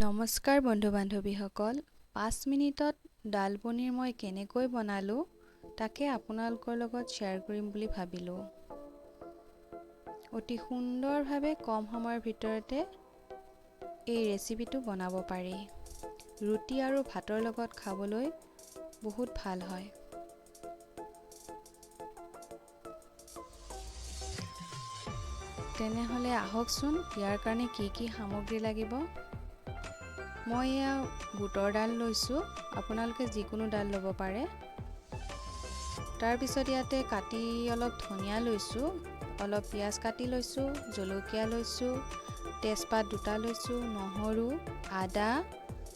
নমস্কাৰ বন্ধু বান্ধৱীসকল, 5 মিনিটত ডাল পনীৰ মই কেনেকৈ বনালোঁ তাকে আপোনালোকৰ লগত শ্বেয়াৰ কৰিম বুলি ভাবিলোঁ। অতি সুন্দৰভাৱে কম সময়ৰ ভিতৰতে এই ৰেচিপিটো বনাব পাৰি। ৰুটি আৰু ভাতৰ লগত খাবলৈ বহুত ভাল হয়। তেনেহ'লে আহকচোন ইয়াৰ কাৰণে কি কি সামগ্ৰী লাগিব। মই এয়া বুটৰ ডাল লৈছোঁ, আপোনালোকে যিকোনো ডাল ল'ব পাৰে। তাৰপিছত ইয়াতে কাটি অলপ ধনিয়া লৈছোঁ, অলপ পিঁয়াজ কাটি লৈছোঁ, জলকীয়া লৈছোঁ, তেজপাত দুটা লৈছোঁ, নহৰু, আদা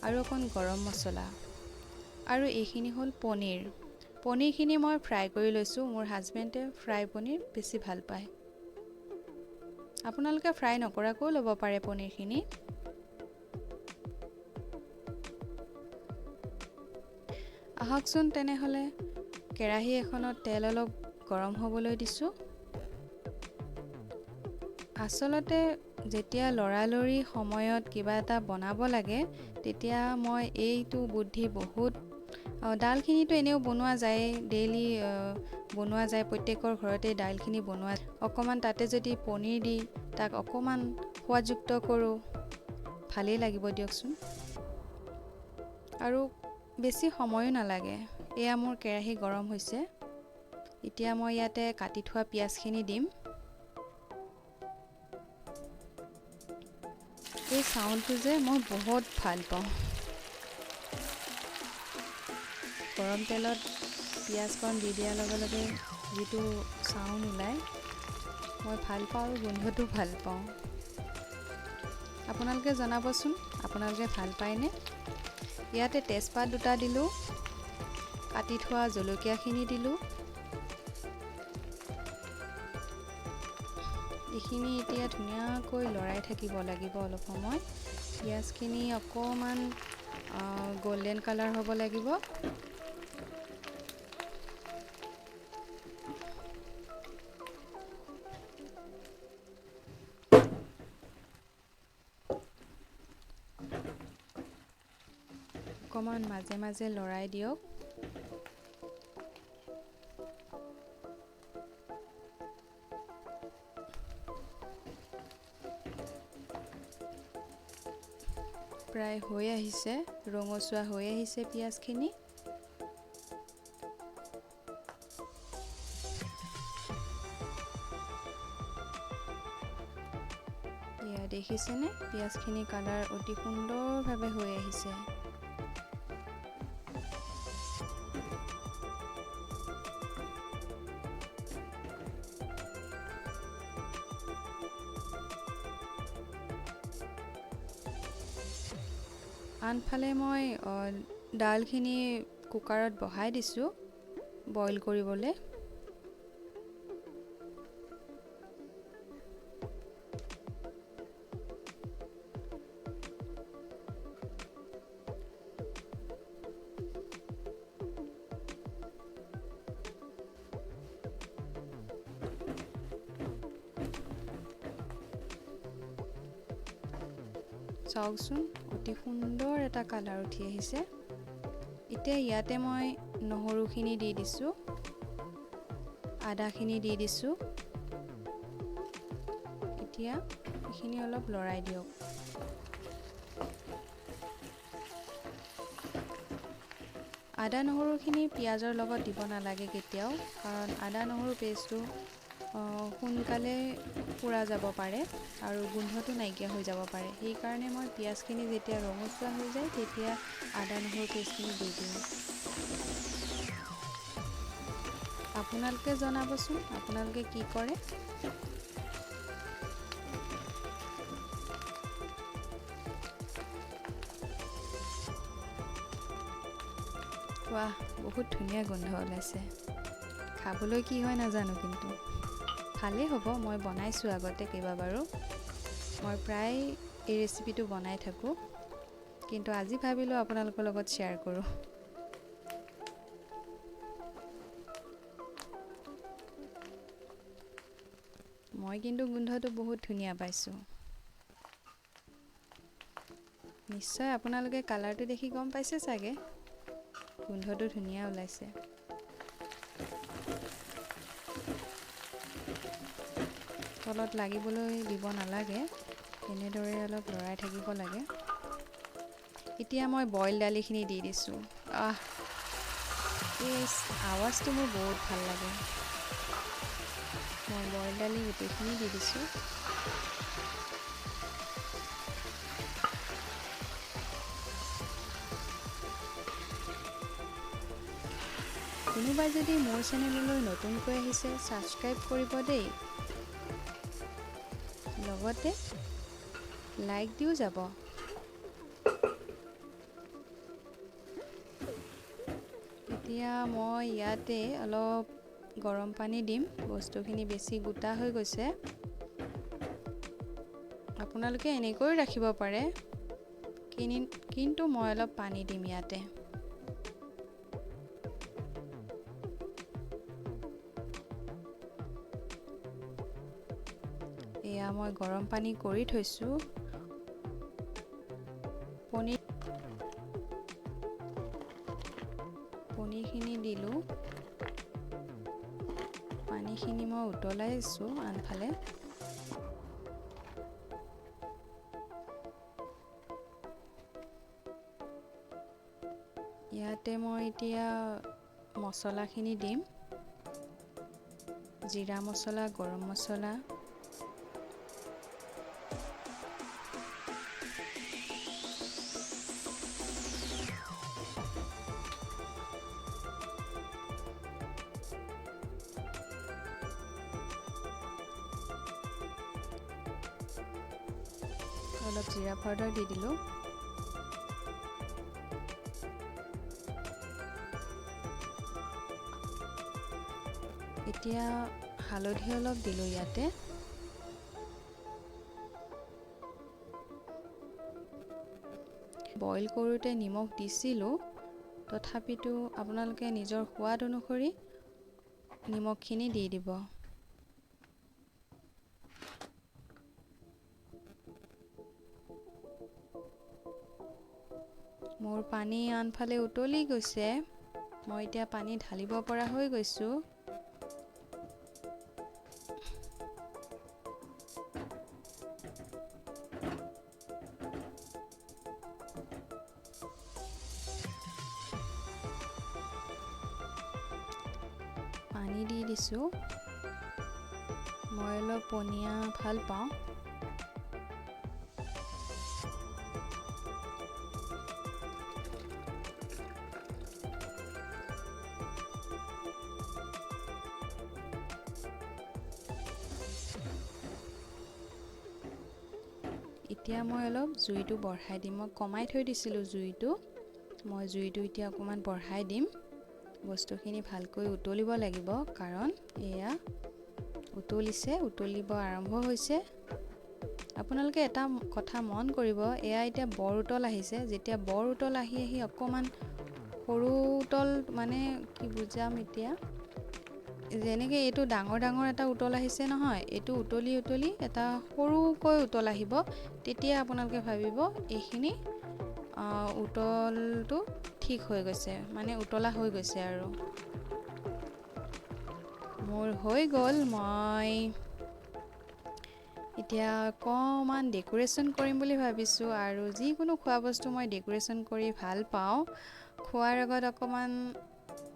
আৰু অকণ গৰম মছলা। আৰু এইখিনি হ'ল পনীৰ। পনীৰখিনি মই ফ্ৰাই কৰি লৈছোঁ। মোৰ হাজবেণ্ডে ফ্ৰাই পনীৰ বেছি ভাল পায়। আপোনালোকে ফ্ৰাই নকৰাকৈও ল'ব পাৰে পনীৰখিনি। আহকচোন তেনেহ'লে কেৰাহী এখনত তেল অলপ গৰম হ'বলৈ দিছোঁ। আচলতে যেতিয়া লৰালৰি সময়ত কিবা এটা বনাব লাগে তেতিয়া মই এইটো বুদ্ধি বহুত, দালখিনিতো এনেও বনোৱা যায়, ডেইলি বনোৱা যায়, প্ৰত্যেকৰ ঘৰতে দাইলখিনি বনোৱা। অকণমান তাতে যদি পনীৰ দি তাক অকণমান সোৱাদযুক্ত কৰোঁ, ভালেই লাগিব দিয়কচোন। আৰু বেছি সময়ো নালাগে। এয়া মোৰ কেৰাহী গৰম হৈছে। এতিয়া মই ইয়াতে কাটি থোৱা পিঁয়াজখিনি দিম। এই চাউণ্ডটো যে মই বহুত ভাল পাওঁ। গৰম তেলত পিঁয়াজকণ দি দিয়াৰ লগে লগে যিটো চাউণ্ড ওলায় মই ভাল পাওঁ আৰু গোন্ধটো ভাল পাওঁ। আপোনালোকে জনাবচোন আপোনালোকে ভাল পায়নে। ইয়াতে তেজপাত দুটা দিলোঁ, কাটি থোৱা জলকীয়াখিনি দিলোঁ। এইখিনি এতিয়া ধুনীয়াকৈ লৰাই থাকিব লাগিব অলপ সময়। পিঁয়াজখিনি অকণমান গল্ডেন কালাৰ হ'ব লাগিব। অকণমান মাজে মাজে লৰাই দিয়ক। প্ৰায় হৈ আহিছে, ৰঙচুৱা হৈ আহিছে পিঁয়াজখিনি। এয়া দেখিছেনে, পিঁয়াজখিনি কালাৰ অতি সুন্দৰভাৱে হৈ আহিছে। আনফালে মই দালখিনি কুকাৰত বহাই দিছোঁ বইল কৰিবলৈ। চাওকচোন অতি সুন্দৰ এটা কালাৰ উঠি আহিছে। এতিয়া ইয়াতে মই নহৰুখিনি দি দিছোঁ, আদাখিনি দি দিছোঁ। এতিয়া এইখিনি অলপ লৰাই দিয়ক। আদা নহৰুখিনি পিঁয়াজৰ লগত দিব নালাগে কেতিয়াও, কাৰণ আদা নহৰু পেষ্টটো সোনকালে পোৰা যাব পাৰে আৰু গোন্ধটো নাইকিয়া হৈ যাব পাৰে। সেইকাৰণে মই পিঁয়াজখিনি যেতিয়া ৰঙচুৱা হৈ যায় তেতিয়া আদা নহৰু পেষ্টখিনি দি দিওঁ। আপোনালোকে জনাবচোন আপোনালোকে কি কৰে। ৱাহ, বহুত ধুনীয়া গোন্ধ ওলাইছে। খাবলৈ কি হয় নাজানো, কিন্তু ভালেই হ'ব। মই বনাইছোঁ আগতে কেইবাবাৰো, মই প্ৰায় এই ৰেচিপিটো বনাই থাকোঁ, কিন্তু আজি ভাবিলোঁ আপোনালোকৰ লগত শ্বেয়াৰ কৰোঁ। মই কিন্তু গোন্ধটো বহুত ধুনীয়া পাইছোঁ। নিশ্চয় আপোনালোকে কালাৰটো দেখি গম পাইছে চাগে, গোন্ধটো ধুনীয়া ওলাইছে। তলত লাগিবলৈ দিব নালাগে, এনেদৰে অলপ লৰাই থাকিব লাগে। এতিয়া মই বইল দালিখিনি দি দিছোঁ। আহ, এই আৱাজটো মোৰ বহুত ভাল লাগে। মই বইল দালি গোটেইখিনি দি দিছোঁ। কোনোবাই যদি মোৰ চেনেললৈ নতুনকৈ আহিছে ছাবস্ক্ৰাইব কৰিব দেই, লগতে লাইক দিও যাব। এতিয়া মই ইয়াতে অলপ গৰম পানী দিম। বস্তুখিনি বেছি গোটা হৈ গৈছে, আপোনালোকে এনেকৈও ৰাখিব পাৰে, কিন্তু মই অলপ পানী দিম ইয়াতে। এয়া মই গৰম পানী কৰি থৈছোঁ। পনীৰখিনি দিলোঁ। পানীখিনি মই উতলাইছোঁ আনফালে। ইয়াতে মই এতিয়া মছলাখিনি দিম, জিৰা মছলা, গৰম মছলা, অলপ জিৰা পাউডাৰ দি দিলোঁ। এতিয়া হালধি অলপ দিলোঁ ইয়াতে। বইল কৰোঁতে নিমখ দিছিলোঁ, তথাপিতো আপোনালোকে নিজৰ সোৱাদ অনুসৰি নিমখখিনি দি দিব। মোৰ পানী আনফালে উতলি গৈছে, মই এতিয়া পানী ঢালিব পৰা হৈ গৈছোঁ। পানী দি দিছোঁ। মই অলপ পনীয়া ভাল পাওঁ। এতিয়া মই অলপ জুইটো বঢ়াই দিম। মই কমাই থৈ দিছিলোঁ জুইটো, মই জুইটো এতিয়া অকণমান বঢ়াই দিম। বস্তুখিনি ভালকৈ উতলিব লাগিব, কাৰণ এয়া উতলিছে, উতলিব আৰম্ভ হৈছে। আপোনালোকে এটা কথা মন কৰিব, এয়া এতিয়া বৰ উতল আহিছে। যেতিয়া বৰ উতল আহি আহি অকণমান সৰু উতল, মানে কি বুজাম এতিয়া, যেনেকৈ এইটো ডাঙৰ ডাঙৰ এটা উতল আহিছে নহয়, এইটো উতলি উতলি এটা সৰুকৈ উতল আহিব, তেতিয়া আপোনালোকে ভাবিব এইখিনি উতলটো ঠিক হৈ গৈছে, মানে উতলা হৈ গৈছে আৰু। মোৰ হৈ গ'ল। মই এতিয়া অকণমান ডেক'ৰেশ্যন কৰিম বুলি ভাবিছোঁ, আৰু যিকোনো খোৱা বস্তু মই ডেক'ৰেশ্যন কৰি ভাল পাওঁ। খোৱাৰ আগত অকণমান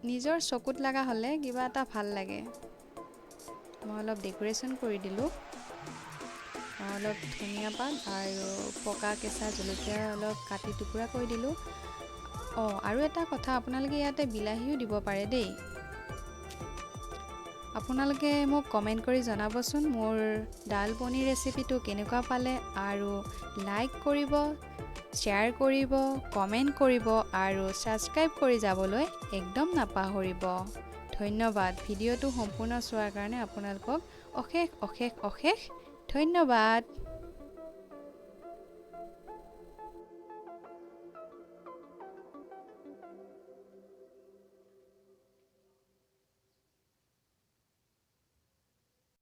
নিজৰ চকুত লগা হ'লে কিবা এটা ভাল লাগে। মই অলপ ডেক'ৰেশ্যন কৰি দিলোঁ, অলপ ধনিয়া পাত আৰু পকা কেঁচা জলকীয়া অলপ কাটি টুকুৰা কৰি দিলোঁ। অঁ, আৰু এটা কথা, আপোনালোকে ইয়াতে বিলাহীও দিব পাৰে দেই। আপোনালোকে মোক কমেণ্ট কৰি জনাবচোন মোৰ ডাল পনীৰ ৰেচিপিটো কেনেকুৱা পালে, আৰু লাইক কৰিব, শ্বেয়াৰ কৰিব, কমেণ্ট কৰিব আৰু ছাবস্ক্ৰাইব কৰি যাবলৈ একদম নাপাহৰিব। ধন্যবাদ। ভিডিঅ'টো সম্পূৰ্ণ চোৱাৰ কাৰণে আপোনালোকক অশেষ অশেষ অশেষ ধন্যবাদ।